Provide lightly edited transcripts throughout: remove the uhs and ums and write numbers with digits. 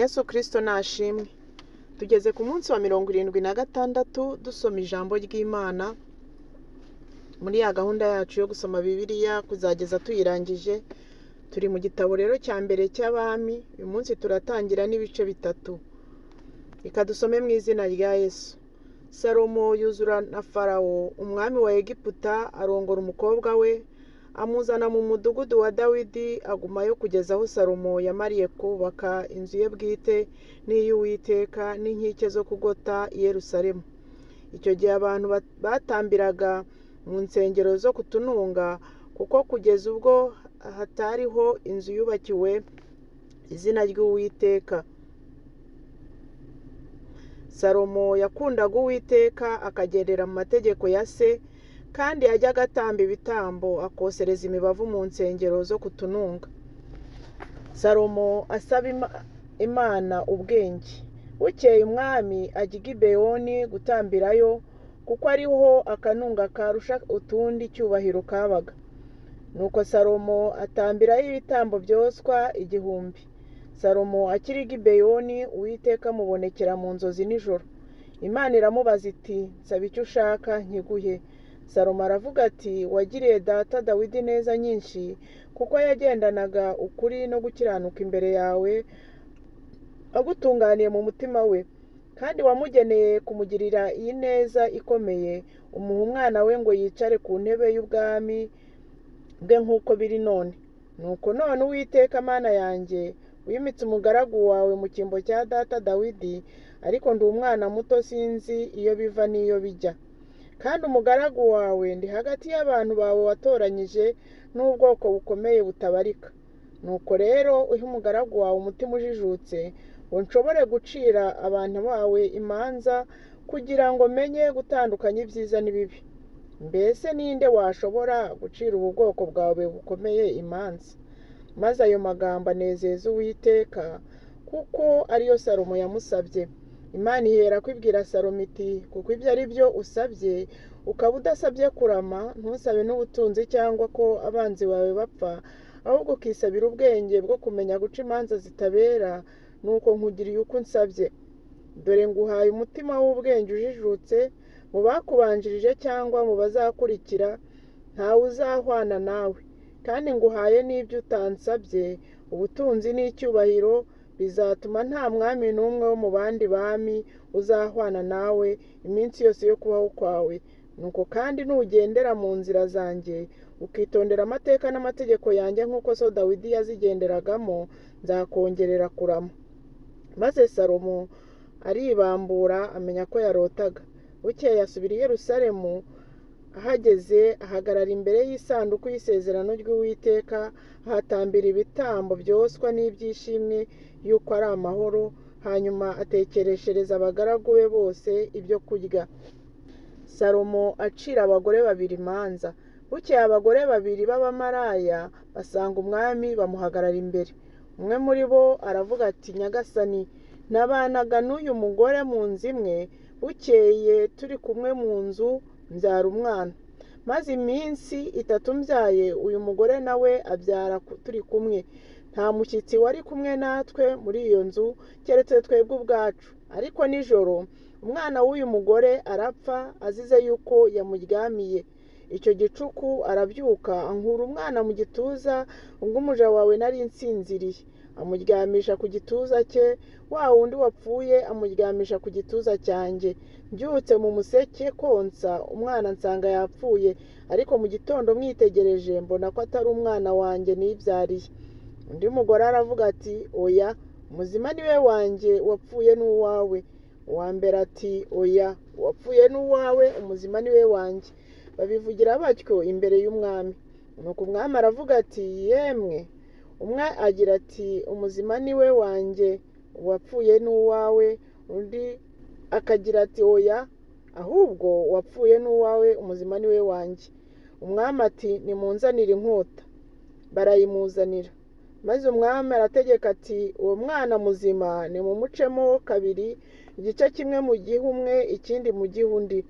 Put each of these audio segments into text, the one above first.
Yesu Kristo nashimwe. Tugeze ku munsi wa 76 dusoma ijambo ry'Imana muri ya gahunda yacu yo gusoma Bibiliya kuzageza tuyirangije. Turi mu gitabo rero cya mbere cy'Abami, uyu munsi turatangira n'ibice 3. Reka dusome mu izina rya Yesu. Salomo yuzura na Farawo, umwami wa Egiputa, arongora umukobwa we, amuzana mu mudugudu wa Dawidi, agumayo kugeza aho Salomo yamariye kubaka inzu ye bwite n'iy'Uwiteka n'inkike zo kugota i Yerusalemu. Icyo gihe abantu batambiraga mu nsengero zo kutununga, kuko kugeza ubwo hatariho inzu yubakiwe izina ry'Uwiteka. Salomo yakundaga Uwiteka, akagendera mu mategeko ya se, kandi yajyaga atamba ibitambo, akosereza imibavu mu nsengero zo kutununga. Salomo asaba Imana ubwenge. Bukeye umwami ajya i Gibeyoni gutambirayo, kuko ariho akanunga karusha utundi icyubahiro kabaga. Nuko Salomo atambirayo ibitambo byoswa 1000. Salomo akiri i Gibeyoni, Uwiteka amubonekera mu nzozi nijoro. Imana iramubaza iti, nsaba icyo ushaka nkiguhe. Salomo aravuga ati, wagiriye data Dawidi neza nyinshi, kuko yagendanaga ukuri no gukiranuka imbere yawe, agutunganiye mu mutima we, kandi wamugeneye kumugirira iyi neza ikomeye, umuha umwana we ngo yicare ku ntebe y'ubwami bwe nk'uko biri none. Nuko none Uwiteka Mana yanjye, wimitse umugaragu wawe mu cyimbo cya data Dawidi, ariko ndi umwana muto, sinzi iyo biva n'iyo bijya. Kandi umugaragu wawe ndi hagati y'abantu bawe watoranyije n'ubwoko bukomeye butabarika. Nuko rero uhe umugaragu wawe umutima ujijutse, ngo nshobore gucira abantu bawe imanza, kugira ngo menye gutandukanya ibyiza n'ibibi. Mbese ninde washobora gucira ubu bwoko bwawe bukomeye imanza? Maze ayo magambo anezeza Uwiteka, kuko ariyo Salomo yamusabye. Imana ihera kwibwira Salomo iti, kuko ibyo ari byo usabye, ukaba udasabye kurama, ntusabe n'ubutunzi cyangwa ko abanzi bawe bapfa, ahubwo ukisabira ubwenge bwo kumenya guca imanza zitabera, nuko nkugiriye uko unsabye. Dore nguhaye umutima w'ubwenge ujijutse, mu bakubanjirije cyangwa mu bazakurikira, ntawe uzahwana nawe. Kandi nguhaye n'ibyo utansabye, ubutunzi n'icyubahiro, bizatuma nta mwami n'umwe wo mu bandi bami uzahwana nawe iminsi yose yo kubaho kwawe. Nuko kandi nugendera mu nzira zanjye, ukitondera amateka n'amategeko yanjye nk'uko so Dawidi yazigenderagamo, nzakongerera kurama. Maze Salomo aribambura, amenya ko yarotaga. Bukeye asubira i Yerusalemu, ahageze ahagarara imbere y'isanduku y'isezerano ry'Uwiteka, ahatambira ibitambo byoswa n'ibyishimwe yuko ari amahoro, hanyuma atekereshereza abagaragu be bose ibyo kurya. Salomo acira abagore babiri imanza. Bukeye abagore babiri b'abamaraya basanga umwami, bamuhagarara imbere. Umwe muri bo aravuga ati, Nyagasani, nabanaga n'uyu mugore mu nzu imwe, bukeye turi kumwe mu nzu mbyara umwana. Maze iminsi 3 mbyaye, uyu mugore nawe abyara turi kumwe. Nta mushyitsi wari kumwe natwe muri iyo nzu, keretse twebwe ubwacu. Ariko nijoro umwana w'uyu mugore arapfa, azize yuko yamuryamiye. Icyo gicuku arabyuka, ankura umwana mu gituza, ubwo umuja wawe nari nsinziriye, amuryamisha ku gituza cye, wa wundi wapfuye amuryamisha ku gituza cyanjye. Mbyutse mu museke konsa umwana nsanga yapfuye, ariko mu gitondo mwitegereje mbona ko atari umwana wanjye nibyariye. Undi mugore aravuga ati, oya, muzima niwe wanjye, wapfuye n'uwawe. Uwa mbere ati, oya, uwapfuye n'uwawe, umuzima niwe wanjye. Babivugira batyo imbere y'umwami. Nuko umwami aravuga ati, yemwe. Umwe agira ati, umuzima niwe wanjye, uwapfuye n'uwawe. Undi akagira ati, oya, ahubwo uwapfuye n'uwawe, umuzima niwe wanjye. Umwami ati, nimunzanire inkota. Barayimuzanira. Maze umwami arategeka ati, uwo mwana muzima nimumucemo kabiri, igice kimwe mu gihe umwe, ikindi mu gihe undi.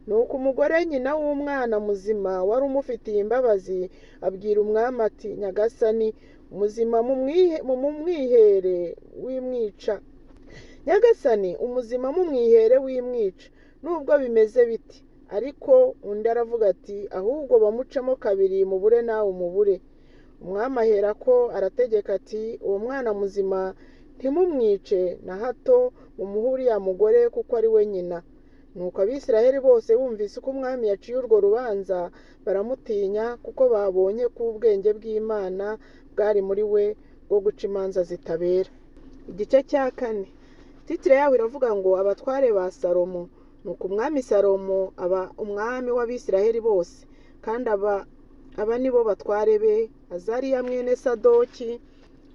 Nuko umugore nyina w'umwana muzima wari umufitiye imbabazi abwira umwami ati, Nyagasani, muzima mumwihere wimwica. Nyagasani, umuzima mumwihere wimwica, nubwo bimeze biti. Ariko undi aravuga ati ahubwo bamucemo kabiri, mubure nawe umubure. Umwami aherako arategeka ati uwo mwana muzima ntimumwice na hato, mumuhe uriya mugore kuko ari we nyina. Nuko Abisirayeli bose bumvise uko umwami yaciye urwo rubanza baramutinya, kuko babonye ko ubwenge bw'Imana bwari muri we bwo guca imanza zitabera. Igice cya kane, titire yaho iravuga ngo abatware ba Salomo. Nuko umwami Salomo aba umwami w'Abisirayeli bose, kandi aba ni bo batware be: Azariya mwene Sadoki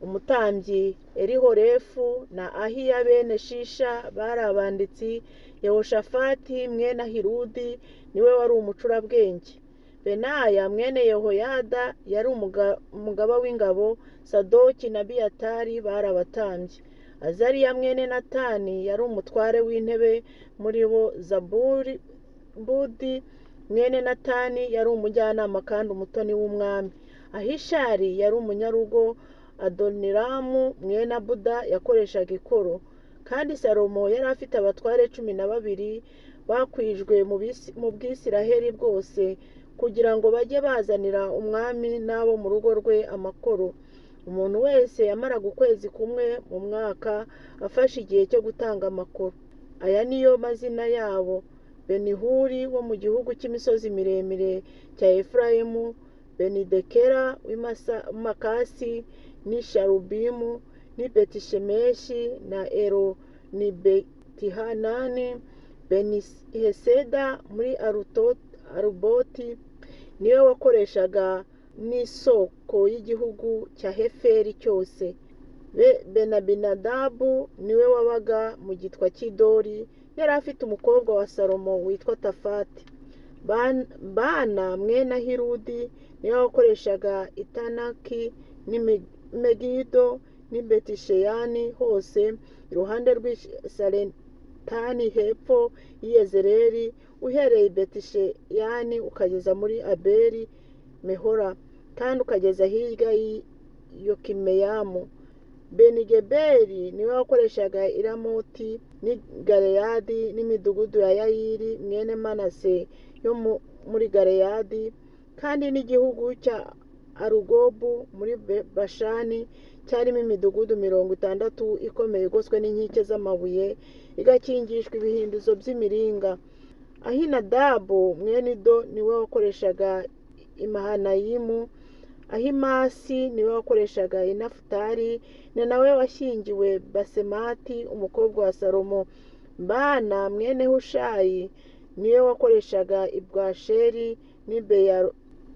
umutambyi, Elihorefu na Ahiya bene Shisha bari abanditsi, Yehoshafati mwene Ahiludi niwe wari umucurabwenge, Benaya mwene Yehoyada yari umugaba w'ingabo, Sadoki na Abiyatari bari abatambyi, Azariya mwene Natani yari umutware w'intebe muri bo, Zabudi mwene Natani yari umujyanama kandi umutoni w'umwami, Ahishari yari umunyarugo, Adoniramu mwene Abuda yakoreshaga ikoro. Kandi Salomo yari afite abatware 12 bakwijwe mu Bwisiraheli bwose, kugira ngo bajye bazanira umwami n'abo mu rugo rwe amakoro. Umuntu wese yamaraga ukwezi kumwe mu mwaka afashe igihe cyo gutanga amakoro. Aya niyo mazina yabo: Benihuri wo mu gihugu cy'imisozi miremire cya Efurayimu, Benidekera w'i Makasi, n'i Sharubimu, n'i Betishemeshi na Eloni-Betihanani, Beniheseda muri Aruboti niwe wakoreshaga n'isoko y'igihugu cya Heferi cyose. Benabinadabu niwe wabaga mu gitwa cy'Idori, yari afite umukobwa wa Salomo witwa Tafati. Bana mwene Ahiludi niwe wakoreshaga Itanaki n'i Megido n'i Betisheyani hose, iruhande rw'i Saretani hepfo y'i Yezereli, uhereye i Betisheyani ukageza muri Abeli Mehola, kandi ukageza hirya y'i Yokimeyamu. Benigeberi niwe wakoreshaga i Ramoti n'i Galeyadi n'imidugudu ya Yayiri mwene Manase yo muri Galeyadi, kandi n'igihugu cya Arugobu muri Bashani cyarimo imidugudu 60 ikomeye igoswe n'inkike z'amabuye, igakingishwa ibihindizo by'imiringa. Ahinadabu mwene Ido niwe wakoreshaga i Mahanayimu, Ahimasi niwe wakoreshaga i Nafutali, ni nawe washyingiwe Basemati umukobwa wa Salomo. Bana mwene Hushayi niwe wakoreshaga i Bwasheri n'i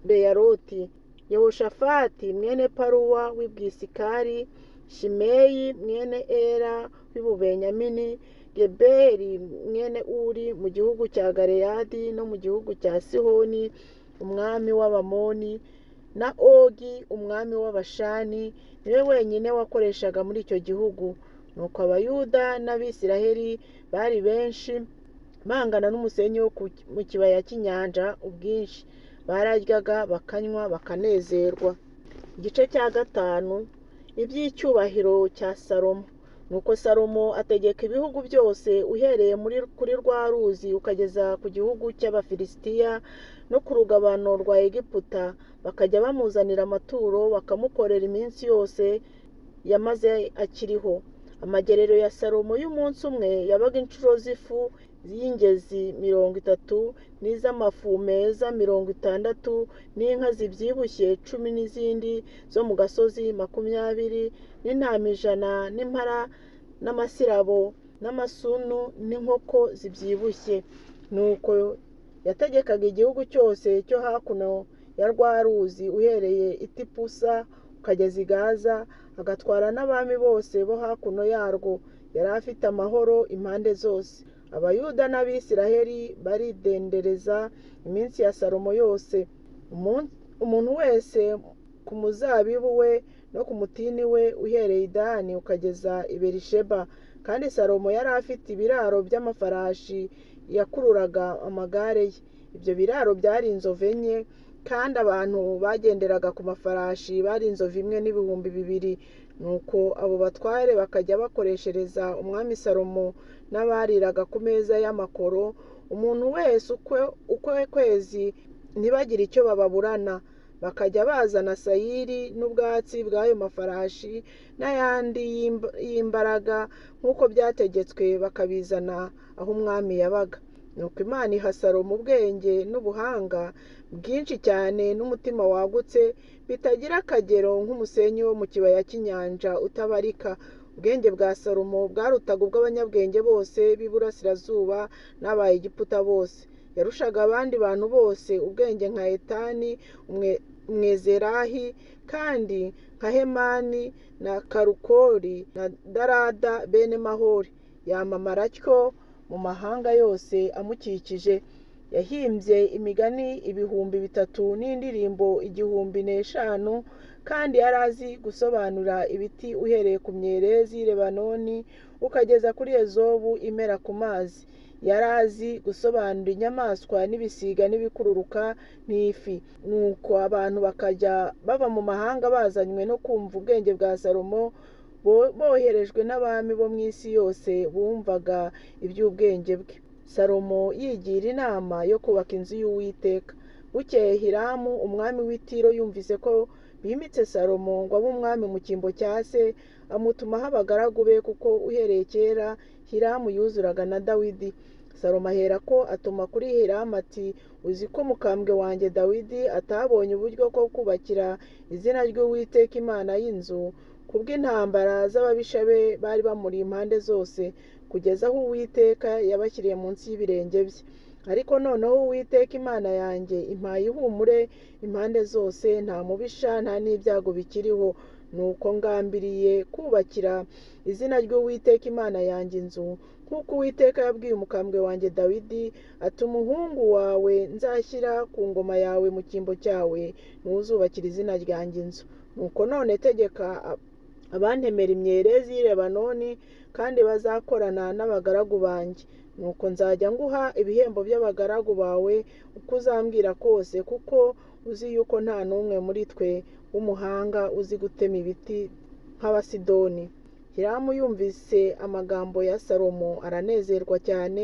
Beyaroti. Yehoshafati mwene Paruwa w'i Bwisikari, Shimeyi mwene Era w'i Bubenyamini, Geberi mwene Uri mu gihugu cya Galeyadi no mu gihugu cya Sihoni umwami w'Abamoni, na Ogi umwami w'Abashani niwe wenyine wakoreshaga muri icyo gihugu. Nuko Abayuda n'Abisiraheli bari benshi bangana n'umusenyi wo mu kibaya cy'inyanja ubwinshi, bararyaga bakanywa bakanezerwa. Igice cya gatanu, iby'icyubahiro cya Salomo. Nuko Salomo ategeka ibihugu byose uhereye kuri rwa ruzi ukageza ku gihugu cy'Abafilisitiya no ku rugabano rwa Egiputa, bakajya bamuzanira amaturo bakamukorera iminsi yose yamaze akiriho. Amagerero ya Salomo y'umunsi umwe yabaga inshuro z'ifu y'ingezi 30 n'iz'amafu meza 60 n'inka zibyibushye 10 n'izindi zo mu gasozi 20 n'intama 100 n'impara n'amasirabo n'amasunu n'inkoko zibyibushye. Nuko yategekaga igihugu cyose cyo hakuno ya rwa ruzi uhereye i Tipusa ukageza i Gaza, agatwara n'abami bose bo hakuno yarwo. Yari afite amahoro impande zose. Abayuda n'Abisiraheli baridendereza iminsi ya Salomo yose, umuntu wese ku muzabibu we no ku mutini we, uhereye i Dani ukageza i Berisheba. Kandi Salomo yari afite ibiraro by'amafarashi yakururaga amagare ye. Ibyo biraro byari inzovu 4, kandi abantu bagenderaga ku mafarashi bari inzovu 1 n'ibihumbi 2. Nuko abo batware bakajya bakoreshereza umwami Salomo n'abariraga ku meza y'amakoro, umuntu wese ukwe kwezi, ntibagire icyo bababurana. Bakajya bazana sayiri n'ubwatsi bw'ayo mafarashi n'ayandi y'imbaraga nk'uko byategetswe, bakabizana aho umwami yabaga. Nuko Imana iha Salomo ubwenge n'ubuhanga bwinshi cyane n'umutima wagutse bitagira akagero nk'umusenyi wo mu kibaya cy'inyanja utabarika. Ubwenge bwa Salomo bwarutaga ubw'abanyabwenge bose b'iburasirazuba n'abayegiputa bose. Yarushaga abandi bantu bose ubwenge nka Etani Umwezerahi, kandi nka Hemani na Karukori na Darada bene Mahori. Yamamara atyo mu mahanga yose amukikije. Yahimbye imigani 3000 n'indirimbo 1005, kandi yari azi gusobanura ibiti uhereye ku myerezi y'i Lebanoni ukageza kuri ezobu imera ku mazi. Yari azi gusobanura inyamaswa n'ibisiga n'ibikururuka n'ifi. Nuko abantu bakajya bava mu mahanga bazanywe no kumva ubwenge bwa Salomo, boherejwe n'abami bo mu isi yose bumvaga iby'ubwenge bwe. Salomo yigira inama yo kubaka inzu y'Uwiteka. Bukeye Hiramu umwami w'i Tiro yumvise ko bimitse Salomo ngo abe umwami mu cyimbo cya se, amutumaho abagaragu be, kuko uhereye kera Hiramu yuzuraga na Dawidi. Salomo aherako atuma kuri Hiramu ati: uzi ko umukambwe wanjye Dawidi atabonye uburyo bwo kubakira izina ry'Uwiteka Imana y'inzu, kubw'intambara z'ababisha be bari bamuri impande zose, kugeza aho Uwiteka yabashyiriye munsi y'ibirenge bye. Ariko noneho Uwiteka Imana yanjye impaye ihumure impande zose, nta mubisha nta n'ibyago bikiriho. Nuko ngambiriye kubakira izina ry'Uwiteka Imana yanjye inzu, nk'uko Uwiteka yabwiye umukambwe wanjye Dawidi ati: umuhungu wawe nzashyira ku ngoma yawe mu cyimbo cyawe, ntuzubakira izina ryanjye inzu. Nuko none tegeka abantemera imyerezi y'i Lebanoni, kandi bazakorana n'abagaragu banjye. Nuko nzajya nguha ibihembo by'abagaragu bawe uko uzambwira kose, kuko uzi yuko nta n'umwe muri twe w'umuhanga uzi gutema ibiti nk'Abasidoni. Hiramu yumvise amagambo ya Salomo aranezerwa cyane,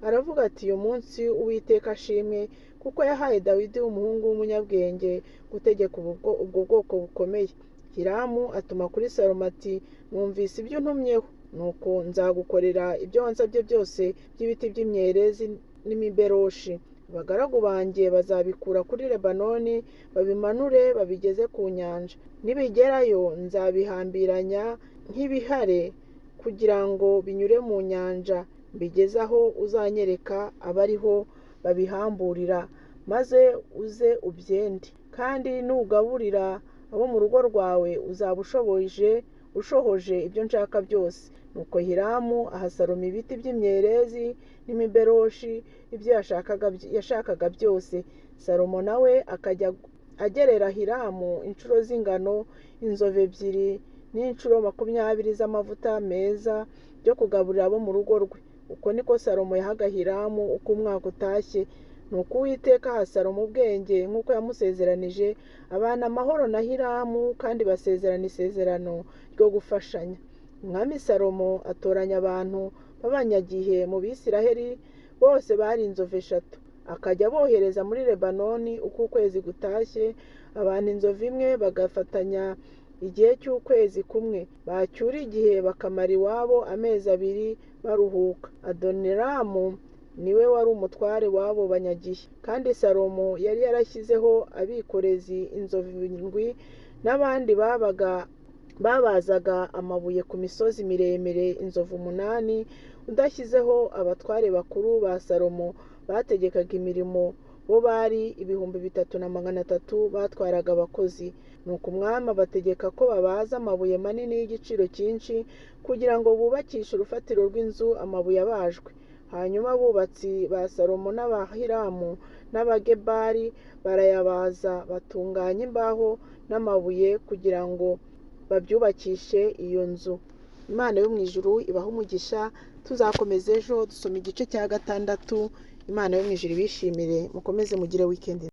aravuga ati: uyu munsi Uwiteka ashimwe, kuko yahaye Dawidi umuhungu w'umunyabwenge gutegeka ubwo bwoko bukomeye. Hiramu atuma kuri Salomo ati: numvise ibyo untumyeho, nuko nzagukorera ibyo wansabye byose by'ibiti by'imyerezi n'imiberoshi. Abagaragu banjye bazabikura kuri Lebanoni babimanure babigeze ku nyanja. Nibigerayo nzabihambiranya nk'ibihare kugira ngo binyure mu nyanja, mbigeze aho uzanyereka abariho babihamburira, maze uze ubyende. Kandi nugaburira abo mu rugo rwawe uzaba ushohoje ibyo nshaka byose. Nuko Hiramu aha Salomo ibiti by'imyerezi n'imiberoshi, ibyo yashakaga byose. Salomo nawe akajya agerera Hiramu inshuro z'ingano inzovu 2 n'inshuro 20 z'amavuta meza byo kugaburira abo mu rugo rwe. Uko niko Salomo yahaga Hiramu uko umwaka utashye. Nuko Uwiteka aha Salomo ubwenge nk'uko yamusezeranije, abana amahoro na Hiramu, kandi basezerana isezerano ryo gufashanya. Umwami Salomo atoranya abantu b'abanyagihe mu Bisiraheli bose bari inzovu 3, akajya abohereza muri Lebanoni uko ukwezi gutashye. Abantu inzovu 1 bagafatanya igihe cy'ukwezi kumwe, bacyura igihe bakamara iwabo amezi 2 baruhuka. Adoniramu niwe wari umutware w'abo banyagihe. Kandi Salomo yari yarashyizeho abikorezi inzovu 7 n'abandi babazaga amabuye ku misozi miremire inzovu 8, udashyizeho abatware bakuru ba Salomo bategekaga imirimo, bo bari 3300 batwaraga abakozi. Nuko umwami abategeka ko babaza amabuye manini y'igiciro cyinshi, kugira ngo bubakishe urufatiro rw'inzu amabuye abajwe. Hanyuma abubatsi ba Salomo n'Abahiramu n'Abagebali barayabaza, batunganya imbaho n'amabuye kugira ngo babyubakishe iyo nzu. Imana yo mu ijuru ibahe umugisha. Tuzakomeza ejo dusoma igice cya 6. Imana yo mu ijuru ibishimire, mukomeze mugire weekend.